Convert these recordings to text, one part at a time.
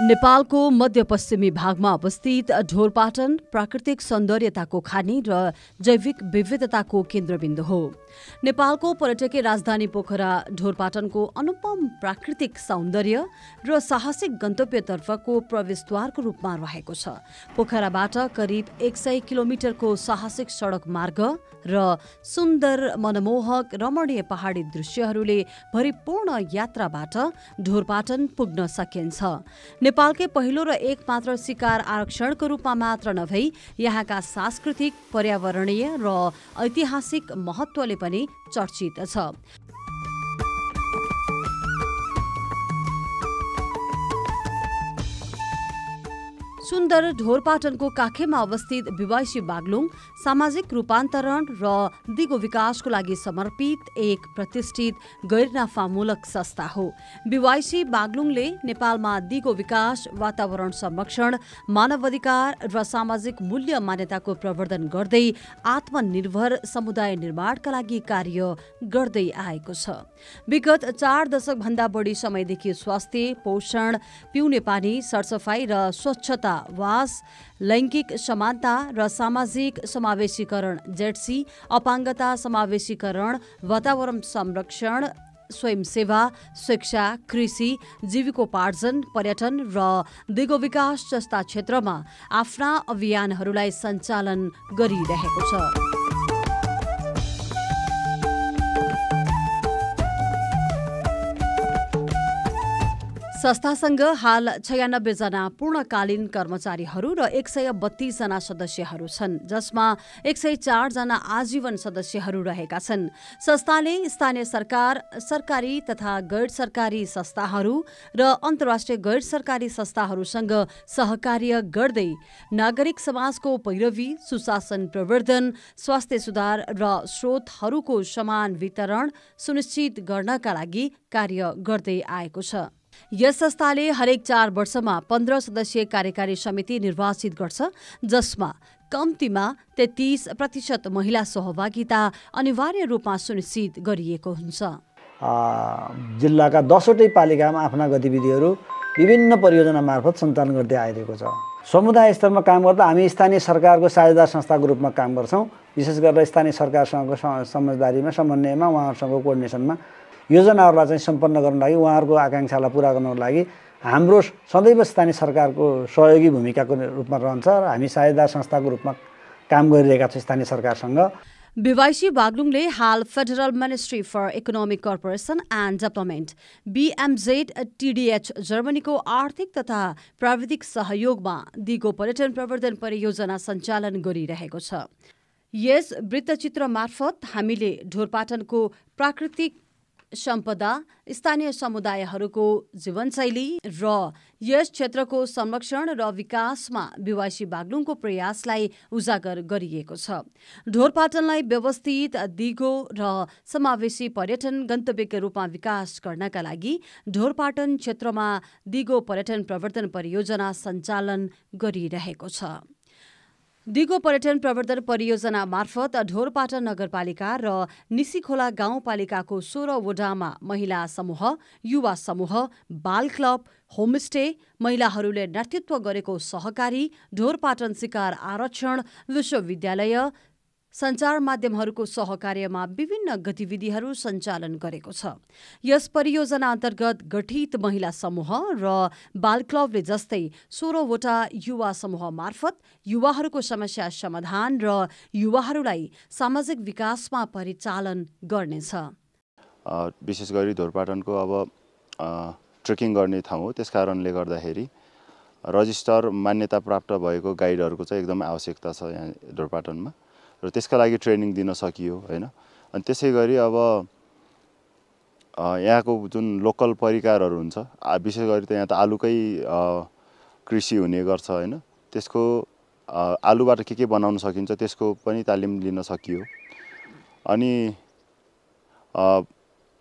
नेपालको मध्यपश्चिमी भागमा अवस्थित ढोरपाटन प्राकृतिक सौन्दर्यताको खानी र जैविक विविधताको केन्द्रबिन्दु हो। नेपालको पर्यटकीय राजधानी पोखरा ढोरपाटनको अनुपम प्राकृतिक सौन्दर्य र साहसिक गन्तव्यतर्फको प्रवेशद्वारको रूपमा रहेको छ। पोखराबाट करिब 100 किलोमिटरको साहसिक सडक मार्ग र सुन्दर मनमोहक रमणीय पहाडी दृश्यहरूले भरिपूर्ण यात्राबाट ढोरपाटन पुग्न सकिन्छ। नेपालकै पहिलो र एकमात्र शिकार आरक्षणको रूपमा मात्र नभई यहाँका सांस्कृतिक, पर्यावरणीय र ऐतिहासिक महत्त्वले पनि चर्चित छ। सुन्दर ढोरपाटनको काखेमा अवस्थित बिवाइसी बागलुङ सामाजिक रूपान्तरण र दिगो विकासको लागि समर्पित एक प्रतिष्ठित गैरनाफामूलक संस्था हो। बिवाइसी बागलुङले नेपालमा दिगो विकास, वातावरण संरक्षण, मानवाधिकार र सामाजिक मूल्य मान्यताको प्रवर्धन गर्दै आत्मनिर्भर समुदाय निर्माणका लागि कार्य गर्दै आएको छ। विगत 4 दशकभन्दा बढी समयदेखि स्वास्थ्य, पोषण, पिउने पानी, सरसफाई र स्वच्छता, वास, लैङ्गिक समानता र सामाजिक समावेशीकरण जेडसी, अपाङ्गता समावेशीकरण, वातावरण संरक्षण, स्वयंसेवा, शिक्षा, कृषि, जीविकोपार्जन, पर्यटन र दिगो विकास जस्ता क्षेत्रमा आफ्ना अभियानहरूलाई सञ्चालन गरिरहेको छ। संस्थासँग हाल 96 जना पूर्णकालीन कर्मचारीहरू र 132 जना सदस्यहरू छन्, जसमा 104 जना आजीवन सदस्यहरू रहेका छन्। संस्थाले स्थानीय सरकार, सरकारी तथा गैर सरकारी संस्थाहरू र अन्तर्राष्ट्रिय गैर सरकारी संस्थाहरूसँग सहकार्य गर्दै नागरिक समाजको पैरवी, सुशासन प्रवर्धन, स्वास्थ्य सुधार र स्रोतहरूको समान वितरण सुनिश्चित गर्नका लागि कार्य गर्दै आएको छ। यस संस्थाले हरेक 4 वर्षमा 15 सदस्यीय कार्यकारी समिति निर्वाचित गर्छ, जसमा कम्तीमा 33% महिला सहभागिता अनिवार्य रूपमा सुनिश्चित गरिएको हुन्छ। जिल्लाका 10वटै पालिकामा आफ्ना गतिविधिहरू विभिन्न परियोजना मार्फत सञ्चालन गर्दै आइरहेको छ। समुदाय स्तरमा काम गर्दा हामी स्थानीय सरकारको साझेदार संस्थाको रूपमा काम गर्छौँ। विशेष गरेर स्थानीय सरकारसँगको समझदारीमा, समन्वयमा, उहाँहरूसँगको कोअर्डिनेसनमा योजनाहरूलाई चाहिँ सम्पन्न गर्नको लागि, उहाँहरूको आकाङ्क्षालाई पुरा गर्नको लागि हाम्रो सदैव स्थानीय सरकारको सहयोगी भूमिकाको रूपमा रहन्छ र हामी साझेदार संस्थाको रूपमा काम गरिरहेका छौँ स्थानीय सरकारसँग। बिवाइसी बागलुङले हाल federal ministry for economic corporation and development BMZ-TDH जर्मनीको आर्थिक तथा प्राविधिक सहयोगमा दिगो पर्यटन प्रवर्धन परियोजना सञ्चालन गरिरहेको छ। यस वृत्तचित्र मार्फत हामीले ढोरपाटनको प्राकृतिक सम्पदा, स्थानीय समुदायहरूको जीवनशैली र यस क्षेत्रको संरक्षण र विकासमा बिवाइसी बागलुङको प्रयासलाई उजागर गरिएको छ। ढोरपाटनलाई व्यवस्थित, दिगो र समावेशी पर्यटन गन्तव्यका रूपमा विकास गर्नका लागि ढोरपाटन क्षेत्रमा दिगो पर्यटन प्रवर्धन परियोजना सञ्चालन गरिरहेको छ। दिगो पर्यटन प्रवर्धन परियोजना मार्फत ढोरपाटन नगरपालिका र निसीखोला गाउँपालिकाको 16 वडामा महिला समूह, युवा समूह, बाल क्लब, होमस्टे, महिलाहरूले नेतृत्व गरेको सहकारी, ढोरपाटन शिकार आरक्षण, विश्वविद्यालय, सञ्चार माध्यमहरूको सहकार्यमा विभिन्न गतिविधिहरू सञ्चालन गरेको छ। यस परियोजना अन्तर्गत गठित महिला समूह र बाल क्लबले जस्तै 16 वटा युवा समूह मार्फत युवाहरूको समस्या समाधान र युवाहरूलाई सामाजिक विकासमा परिचालन गर्नेछ। विशेष गरी ढोरपाटनको अब ट्रेकिङ गर्ने ठाउँ हो, त्यसकारणले गर्दाखेरि रजिस्टर मान्यता प्राप्त भएको गाइडहरूको चाहिँ एकदमै आवश्यकता छ यहाँ ढोरपाटनमा र त्यसका लागि ट्रेनिङ दिन सकियो हैन। अनि त्यसै गरी अब यहाँको जुन लोकल परिकारहरू हुन्छ, विशेष गरी त यहाँ त आलुकै कृषि हुने गर्छ हैन, त्यसको आलुबाट के बनाउन सकिन्छ त्यसको पनि तालिम लिन सकियो। अनि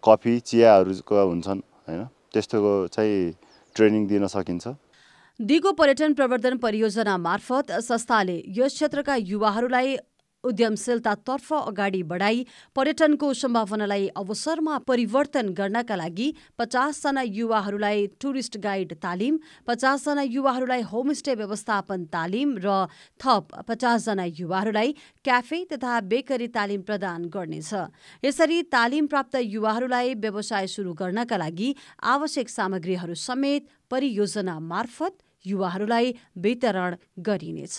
कफी, चियाहरूको हुन्छन् हैन, त्यस्तोको चाहिँ ट्रेनिङ दिन सकिन्छ। दिगो पर्यटन प्रवर्धन परियोजना मार्फत संस्थाले यस क्षेत्रका युवाहरूलाई उद्यमशीलतातर्फ अगाडि बढाई पर्यटनको सम्भावनालाई अवसरमा परिवर्तन गर्नका लागि 50 जना युवाहरूलाई टुरिस्ट गाइड तालिम, 50 जना युवाहरूलाई होमस्टे व्यवस्थापन तालिम र थप 50 जना युवाहरूलाई क्याफे तथा बेकरी तालिम प्रदान गर्नेछ। यसरी तालिम प्राप्त युवाहरूलाई व्यवसाय सुरु गर्नका लागि आवश्यक सामग्रीहरू समेत परियोजना मार्फत युवाहरूलाई वितरण गरिनेछ।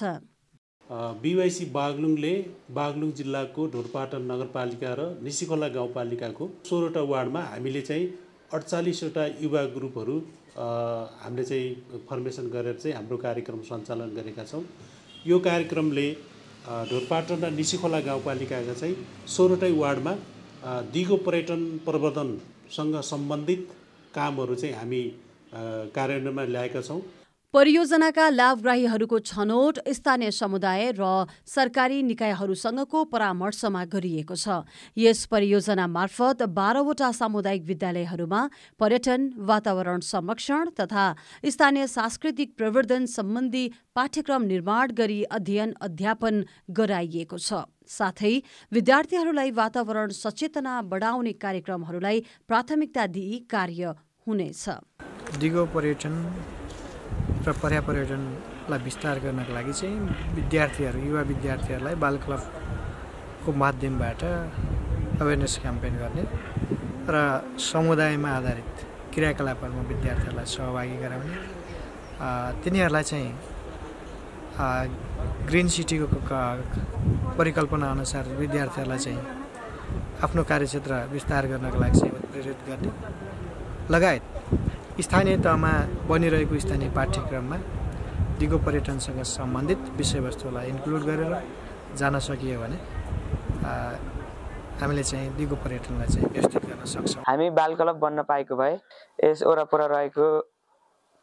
बीवाईसी बागलुङले बागलुङ जिल्लाको ढोरपाटन नगरपालिका र निसिखोला गाउँपालिकाको 16वटा वार्डमा हामीले चाहिँ 48वटा युवा ग्रुपहरू हामीले चाहिँ फर्मेसन गरेर चाहिँ हाम्रो कार्यक्रम सञ्चालन गरेका छौँ। यो कार्यक्रमले ढोरपाटन र निसिखोला गाउँपालिकाका चाहिँ 16वटै वार्डमा दिगो पर्यटन प्रवर्धनसँग सम्बन्धित कामहरू चाहिँ हामी कार्यान्वयनमा ल्याएका छौँ। परियोजनाका लाभग्राहीहरूको छनौट स्थानीय समुदाय र सरकारी निकायहरूसँगको परामर्शमा गरिएको छ। यस परियोजना मार्फत 12वटा सामुदायिक विद्यालयहरूमा पर्यटन, वातावरण संरक्षण तथा स्थानीय सांस्कृतिक प्रवर्धन सम्बन्धी पाठ्यक्रम निर्माण गरी अध्ययन अध्यापन गराइएको छ। साथै विद्यार्थीहरूलाई वातावरण सचेतना बढाउने कार्यक्रमहरूलाई प्राथमिकता दिई कार्य हुनेछ। दिगो पर्यटन र पर्यापर्यटनलाई विस्तार गर्नको लागि चाहिँ युवा विद्यार्थीहरूलाई बाल क्लबको माध्यमबाट अवेरनेस क्याम्पेन गर्ने र समुदायमा आधारित क्रियाकलापहरूमा विद्यार्थीहरूलाई सहभागी गराउने, तिनीहरूलाई चाहिँ ग्रिन सिटीको परिकल्पना अनुसार विद्यार्थीहरूलाई चाहिँ आफ्नो कार्यक्षेत्र विस्तार गर्नको लागि चाहिँ प्रेरित गर्ने लगायत स्थानीय तहमा बनिरहेको स्थानीय पाठ्यक्रममा दिगो पर्यटनसँग सम्बन्धित विषयवस्तुलाई इन्क्लुड गरेर जान सकियो भने हामीले चाहिँ दिगो पर्यटनलाई चाहिँ व्यवस्थित गर्न सक्छौँ। हामी बाल क्लब बन्न पाएको भए यस वरपर रहेको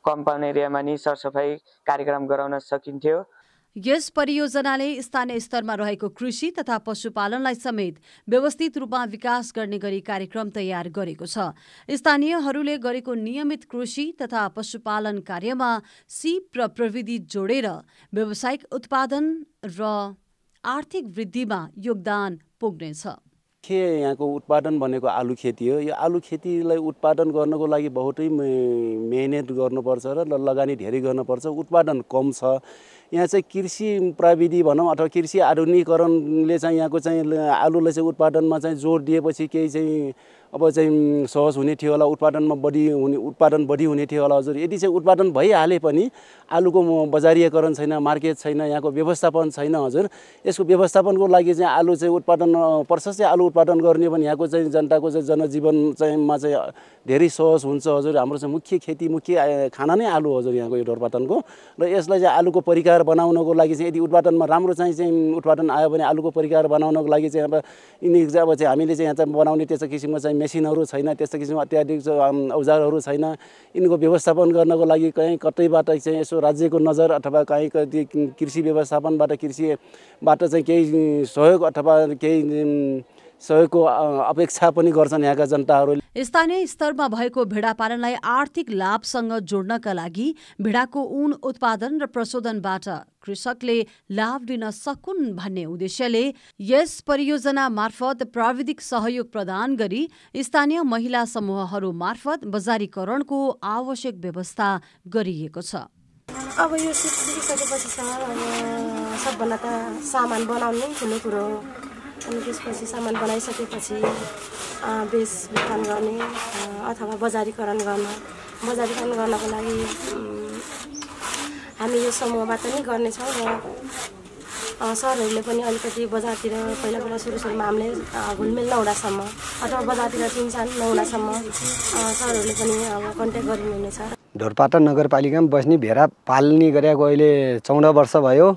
कम्पाउन्ड एरियामा नि सरसफाई कार्यक्रम गराउन सकिन्थ्यो। यस परियोजनाले स्थानीय स्तरमा रहेको कृषि तथा पशुपालनलाई समेत व्यवस्थित रूपमा विकास गर्ने गरी कार्यक्रम तयार गरेको छ। स्थानीयहरूले गरेको नियमित कृषि तथा पशुपालन कार्यमा सिप र प्रविधि जोडेर व्यावसायिक उत्पादन र आर्थिक वृद्धिमा योगदान पुग्नेछ। यहाँको उत्पादन भनेको आलु खेती हो। यो आलु खेतीलाई उत्पादन गर्नको लागि बहुतै मेहनत गर्नुपर्छ र लगानी धेरै गर्नुपर्छ। उत्पादन कम छ। यहाँ चाहिँ कृषि प्रविधि भनौँ अथवा कृषि आधुनिकीकरणले चाहिँ यहाँको चाहिँ आलुलाई चाहिँ उत्पादनमा चाहिँ जोड दिएपछि केही चाहिँ अब चाहिँ सहज हुने थियो होला, उत्पादन बढी हुने थियो होला। हजुर, यदि चाहिँ उत्पादन भइहाले पनि आलुको बजारीकरण छैन, मार्केट छैन, यहाँको व्यवस्थापन छैन। हजुर, यसको व्यवस्थापनको लागि चाहिँ आलु चाहिँ उत्पादन प्रशस्त आलु उत्पादन गर्ने भने यहाँको चाहिँ जनताको चाहिँ जनजीवन चाहिँमा चाहिँ धेरै सहज हुन्छ। हजुर, हाम्रो चाहिँ मुख्य खेती, मुख्य खाना नै आलु। हजुर, यहाँको यो ढोरपाटनको र यसलाई चाहिँ आलुको परिकार बनाउनको लागि चाहिँ यदि उत्पादनमा राम्रो चाहिँ उत्पादन आयो भने आलुको परिकार बनाउनको लागि चाहिँ अब यिनी चाहिँ अब चाहिँ हामीले चाहिँ यहाँ चाहिँ बनाउने त्यस्तो किसिमको चाहिँ मेसिनहरू छैन, त्यस्तो किसिमको अत्याधिक औजारहरू छैन। यिनको व्यवस्थापन गर्नको लागि कहीँ कतैबाट चाहिँ यसो राज्यको नजर अथवा कहीँ कृषि व्यवस्थापनबाट कृषिबाट चाहिँ केही सहयोग अथवा केही सहयोगको अपेक्षा पनि गर्छन् यहाँका जनताहरूले। स्थानीय स्तरमा भएको भेडा पालनलाई आर्थिक लाभसँग जोड्नका लागि भेडाको ऊन उत्पादन र प्रशोधनबाट कृषकले लाभ लिन सकुन् भन्ने उद्देश्यले यस परियोजना मार्फत प्राविधिक सहयोग प्रदान गरी स्थानीय महिला समूहहरू मार्फत बजारीकरणको आवश्यक व्यवस्था गरिएको छ। अब यो सिकिसकेपछि सबभन्दा त सामान बनाउनु ठुलो कुरो हो। अनि त्यसपछि सामान बनाइसकेपछि बेचबिखन गर्ने अथवा बजारीकरण गर्नको लागि हामी यो समूहबाट नै गर्नेछौँ र सरहरूले पनि अलिकति बजारतिर पहिला सुरुमा हामीले घुलमिल नहुँदासम्म अथवा बजारतिर चिनचान नहुँदासम्म सरहरूले पनि अब कन्ट्याक्ट गरिनुहुनेछ। ढोरपाटन नगरपालिकामा बस्ने भेडा पाल्ने गरेको अहिले 14 वर्ष भयो।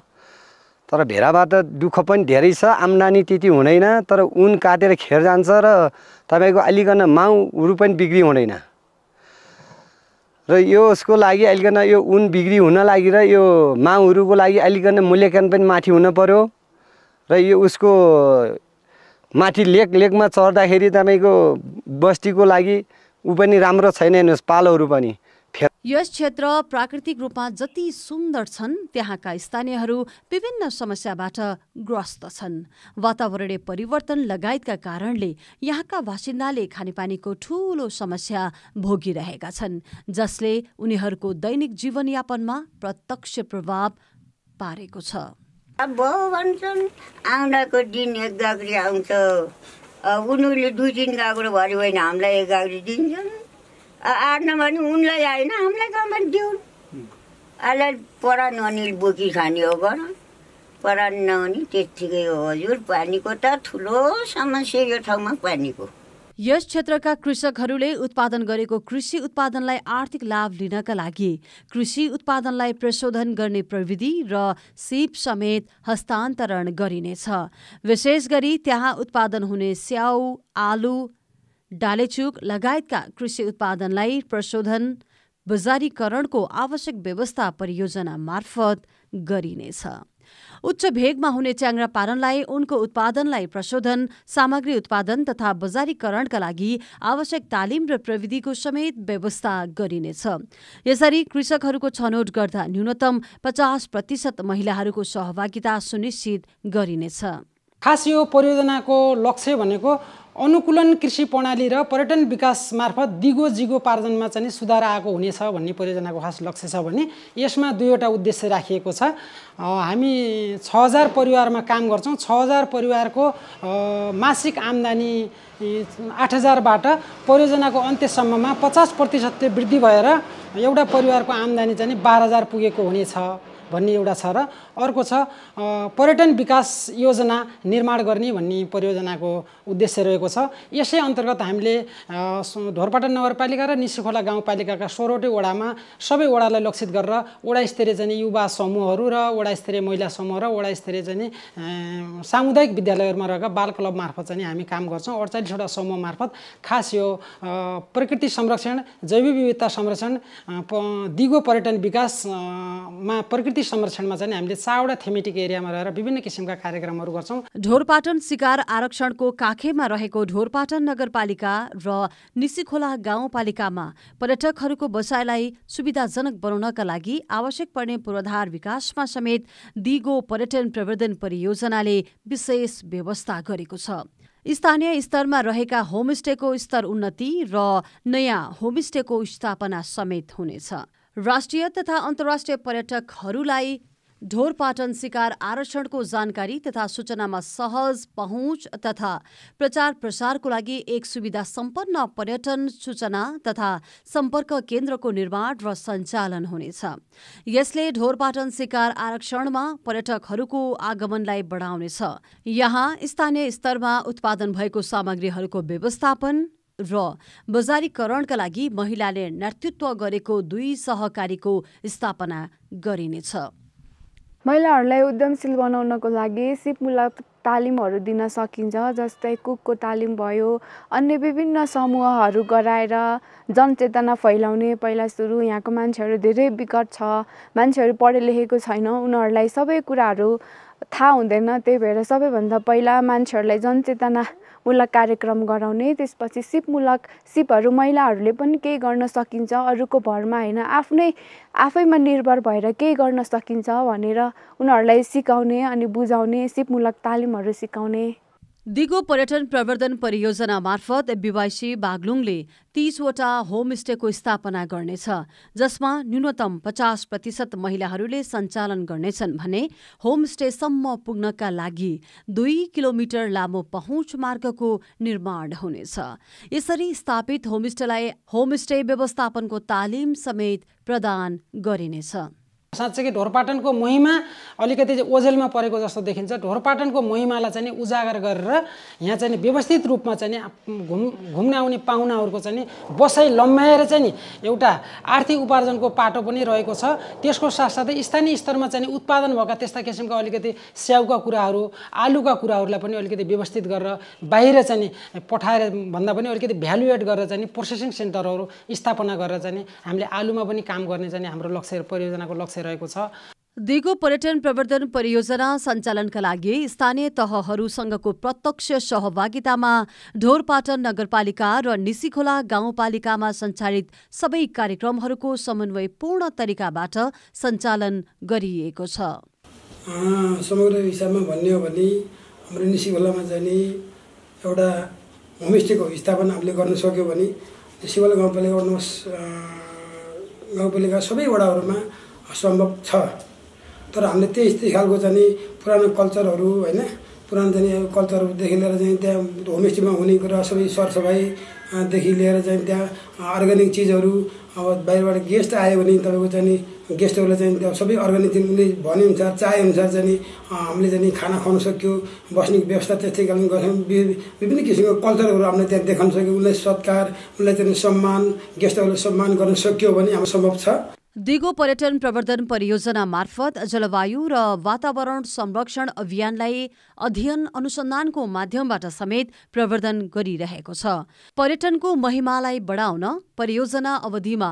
तर भेडाबाट दुःख पनि धेरै छ, आम्दानी त्यति हुँदैन। तर ऊन काटेर खेर जान्छ र तपाईँको अलिकन माउहरू पनि बिक्री हुँदैन। र यसको लागि अलिकन यो ऊन बिक्री हुन लागि र यो माउहरूको लागि अलिकन मूल्याङ्कन पनि माथि हुन पर्यो। र यो उसको माथि लेकमा चढ्दाखेरि तपाईँको बस्तीको लागि ऊ पनि राम्रो छैन। हेर्नुहोस्, पालोहरू पनि यस क्षेत्र प्राकृतिक रूपमा जति सुन्दर छन् त्यहाँका स्थानीयहरू विभिन्न समस्याबाट ग्रस्त छन्। वातावरणीय परिवर्तन लगायतका कारणले यहाँका बासिन्दाले खानेपानीको ठूलो समस्या भोगिरहेका छन्, जसले उनीहरूको दैनिक जीवनयापनमा प्रत्यक्ष प्रभाव पारेको छ। भन्छन् आउँदाको दिन एक गाग्री आउँछ, उनीहरूले 2-3 गाग्रो भर्यो भने हामीलाई 1 गाग्री दिन्छन्। आड्न भने उनलाई आएन हामीलाई कमान दिउन्। अहिले परान अनिल बोकी खाने हो गर, परान नहुने त्यत्तिकै हो हजुर। पानीको त ठुलो समस्या यो ठाउँमा पानीको। यस क्षेत्रका कृषकहरूले उत्पादन गरेको कृषि उत्पादनलाई आर्थिक लाभ लिनका लागि कृषि उत्पादनलाई प्रशोधन गर्ने प्रविधि र सिप समेत हस्तान्तरण गरिनेछ। विशेष गरी त्यहाँ उत्पादन हुने स्याउ, आलु, डालेचुक लगायतका कृषि उत्पादनलाई प्रशोधन बजारीकरणको आवश्यक व्यवस्था परियोजना मार्फत गरिनेछ। उच्च भेगमा हुने च्याङ्ग्रा पालनलाई उनको उत्पादनलाई प्रशोधन, सामग्री उत्पादन तथा बजारीकरणका लागि आवश्यक तालिम र प्रविधिको समेत व्यवस्था गरिनेछ। यसरी कृषकहरूको छनौट गर्दा न्यूनतम 50% महिलाहरूको सहभागिता सुनिश्चित गरिनेछ। खास यो परियोजनाको लक्ष्य भनेको अनुकूलन कृषि प्रणाली र पर्यटन विकास मार्फत दिगो जिगो पार्जनमा चाहिँ सुधार आएको हुनेछ भन्ने परियोजनाको खास लक्ष्य छ भने यसमा 2वटा उद्देश्य राखिएको छ। हामी 6000 परिवारमा काम गर्छौँ। 6000 परिवारको मासिक आम्दानी 8000बाट परियोजनाको अन्त्यसम्ममा 50% वृद्धि भएर एउटा परिवारको आम्दानी चाहिँ 12000 पुगेको हुनेछ भन्ने एउटा छ। र अर्को छ पर्यटन विकास योजना निर्माण गर्ने भन्ने परियोजनाको उद्देश्य रहेको छ। यसै अन्तर्गत हामीले ढोरपाटन नगरपालिका र निसिखोला गाउँपालिकाका 16वटै वडामा सबै वडालाई लक्षित गरेर वडा स्तरीय चाहिँ युवा समूहहरू र वडा स्तरीय महिला समूह र वडा स्तरीय चाहिँ सामुदायिक विद्यालयहरूमा रहेका बाल क्लब मार्फत चाहिँ हामी काम गर्छौँ। 48वटा समूह मार्फत खास यो प्रकृति संरक्षण, जैविक विविधता संरक्षण, दिगो पर्यटन विकासमा प्रकृति संरक्षणमा चाहिँ हामीले 4वटा थेमेटिक एरियामा रहेर विभिन्न किसिमका कार्यक्रमहरू गर्छौँ। ढोरपाटन शिकार आरक्षणको काखेमा रहेको ढोरपाटन नगरपालिका र निसिखोला गाउँपालिकामा पर्यटकहरूको बसाइलाई सुविधाजनक बनाउनका लागि आवश्यक पर्ने पूर्वाधार विकासमा समेत दिगो पर्यटन प्रवर्धन परियोजनाले विशेष व्यवस्था गरेको छ। स्थानीय स्तरमा रहेका होमस्टेको स्तर उन्नति र नयाँ होमस्टेको स्थापना समेत हुनेछ। राष्ट्रिय तथा अन्तर्राष्ट्रिय पर्यटकहरूलाई ढोरपाटन शिकार आरक्षणको जानकारी तथा सूचनामा सहज पहुँच तथा प्रचार प्रसारको लागि एक सुविधा सम्पन्न पर्यटन सूचना तथा सम्पर्क केन्द्रको निर्माण र सञ्चालन हुनेछ। यसले ढोरपाटन शिकार आरक्षणमा पर्यटकहरूको आगमनलाई बढाउनेछ। यहाँ स्थानीय स्तरमा उत्पादन भएको सामग्रीहरूको व्यवस्थापन र बजारीकरणका लागि महिलाले नेतृत्व गरेको 2 सहकारीको स्थापना गरिनेछ। महिलाहरूलाई उद्यमशील बनाउनको लागि सिपमूलक तालिमहरू दिन सकिन्छ, जस्तै कुकको तालिम भयो। अन्य विभिन्न समूहहरू गराएर जनचेतना फैलाउने पहिला सुरु। यहाँको मान्छेहरू धेरै विकट छ, मान्छेहरू पढे लेखेको छैन, उनीहरूलाई सबै कुराहरू थाहा हुँदैन। त्यही भएर सबैभन्दा पहिला मान्छेहरूलाई जनचेतनामूलक कार्यक्रम गराउने, त्यसपछि सिपहरू महिलाहरूले पनि केही गर्न सकिन्छ, अरूको भरमा होइन, आफैमा निर्भर भएर केही गर्न सकिन्छ भनेर उनीहरूलाई सिकाउने अनि बुझाउने, सिपमूलक तालिमहरू सिकाउने। दिगो पर्यटन प्रवर्धन परियोजना मार्फत बीवाईसी बागलुङले 30वटा होमस्टेको स्थापना गर्नेछ, जसमा न्यूनतम 50% महिलाहरूले सञ्चालन गर्नेछन् भने होमस्टेसम्म पुग्नका लागि 2 किलोमिटर लामो पहुँच मार्गको निर्माण हुनेछ। यसरी स्थापित होमस्टे व्यवस्थापनको तालिम समेत प्रदान गरिनेछ। साँच्चै ढोरपाटनको महिमा अलिकति ओझेलमा परेको जस्तो देखिन्छ। ढोरपाटनको महिमालाई चाहिँ उजागर गरेर यहाँ चाहिँ व्यवस्थित रूपमा चाहिँ घुम्न आउने पाहुनाहरूको चाहिँ बसाइ लम्ब्याएर चाहिँ एउटा आर्थिक उपार्जनको पाटो पनि रहेको छ। त्यसको साथसाथै स्थानीय स्तरमा चाहिँ उत्पादन भएका त्यस्ता किसिमका अलिकति स्याउका कुराहरू, आलुका कुराहरूलाई पनि अलिकति व्यवस्थित गरेर बाहिर चाहिँ पठाएर भन्दा पनि अलिकति भ्यालुएट गरेर चाहिँ प्रोसेसिङ सेन्टरहरू स्थापना गरेर चाहिँ हामीले आलुमा पनि काम गर्ने चाहिँ हाम्रो लक्ष्य परियोजनाको लक्ष्य रहेको छ। दिगो पर्यटन प्रवर्धन परियोजना सञ्चालनका लागि स्थानीय तहहरूसँगको प्रत्यक्ष सहभागितामा ढोरपाटन नगरपालिका र निसीखोला गाउँपालिकामा सञ्चालित सबै कार्यक्रमहरूको समन्वयपूर्ण तरिकाबाट सञ्चालन गरिएको छ। समग्र हिसाबमा भन्ने हो भने हाम्रो निसीखोलामा चाहिँ नि एउटा होमस्टेको स्थापना हामीले गर्न सक्यो भने निसीखोला गाउँपालिका सबै वडाहरूमा सम्भव छ। तर हामीले त्यस्तै खालको चाहिँ पुरानो कल्चरहरू होइन, पुरानो चाहिँ कल्चरहरूदेखि लिएर चाहिँ त्यहाँ होमस्टेमा हुने कुरा सबै सरसफाइदेखि लिएर चाहिँ त्यहाँ अर्ग्यानिक चिजहरू, अब बाहिरबाट गेस्ट आयो भने तपाईँको चाहिँ गेस्टहरूलाई चाहिँ त्यो सबै अर्ग्यानिक उनले भनेअनुसार चाहेअनुसार चाहिँ हामीले चाहिँ खाना खुवाउन सक्यो, बस्ने व्यवस्था त्यस्तै खालको गऱ्यौँ। विभिन्न किसिमको कल्चरहरू हामीले त्यहाँ देखाउन सक्यो, उनलाई सत्कार, उनलाई चाहिँ सम्मान, गेस्टहरूलाई सम्मान गर्न सक्यो भने हाम्रो सम्भव छ। दिगो पर्यटन प्रवर्धन परियोजना मार्फत जलवायु र वातावरण संरक्षण अभियानलाई अध्ययन अनुसन्धानको माध्यमबाट समेत प्रवर्धन गरिरहेको छ। पर्यटनको महिमालाई बढाउन परियोजना अवधिमा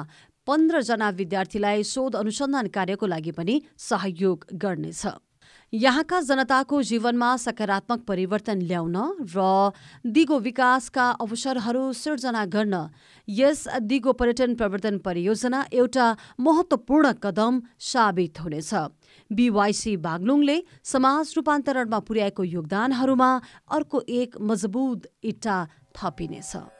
15 जना विद्यार्थीलाई शोध अनुसन्धान कार्यको लागि पनि सहयोग गर्नेछ। यहाँका जनताको जीवनमा सकारात्मक परिवर्तन ल्याउन र दिगो विकासका अवसरहरू सिर्जना गर्न यस दिगो पर्यटन प्रवर्धन परियोजना एउटा महत्त्वपूर्ण कदम साबित हुनेछ। बीवाईसी बागलुङले समाज रूपान्तरणमा पुर्याएको योगदानहरूमा अर्को एक मजबुत इट्टा थपिनेछ।